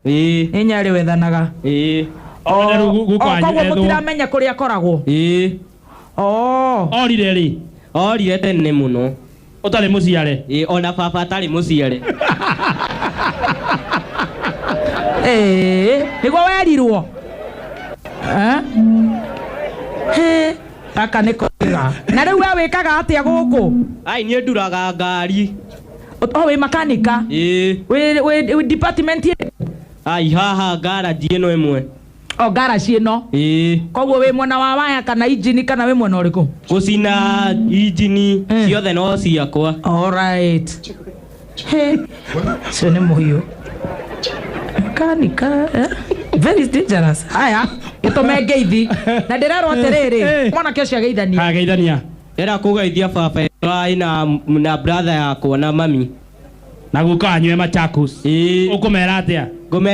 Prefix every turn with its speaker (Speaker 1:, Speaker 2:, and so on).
Speaker 1: Ĩĩ.
Speaker 2: Nĩ nyarĩ wethanaga.
Speaker 1: Ĩĩ.
Speaker 3: Ona rĩu guka
Speaker 2: O,
Speaker 3: wanyu
Speaker 2: koguo
Speaker 3: ethwo.
Speaker 2: mũtiramenya kũrĩa akoragwo.
Speaker 1: Ĩĩ.
Speaker 2: Oh.
Speaker 3: Orire rĩ?
Speaker 1: Orire tene mũno.
Speaker 3: Ũtarĩ mũciare?
Speaker 1: Ĩĩ, ona baba atarĩ mũciare.
Speaker 2: Ĩĩ, nĩguo werirwo. Eh? Hĩ, gaka nĩ koiga. Na rĩu we wĩkaga atĩa gũkũ?
Speaker 1: Ai, niĩ nduraga ngari.
Speaker 2: O wĩ makanika?
Speaker 1: Ĩĩ.
Speaker 2: Wĩ wĩ department ĩrĩkũ?
Speaker 1: Ai, haha garage ĩno ĩmwe.
Speaker 2: O garage ĩno?
Speaker 1: Ĩĩ.
Speaker 2: Koguo wĩ mwena wa waya kana injini kana wĩ mwena ũrĩkũ?
Speaker 1: Gũcina injini
Speaker 2: Eh.
Speaker 1: ciothe no ciakwa.
Speaker 2: Alright. He, ũcio nĩ mũhiũ. Makanika, eh? Very dangerous. Haya, gĩtũme ngeithi. Na ndĩrerwo atĩrĩrĩ, mwanake ũcio ageithanie.
Speaker 3: Ageithania.
Speaker 1: Ndĩrenda kũgeithia baba na, na brother yakwa na mami.
Speaker 3: Na guka wanyu e Machakos.
Speaker 1: Ĩĩ.
Speaker 3: Ũkũmera atĩa?
Speaker 1: Ngũmera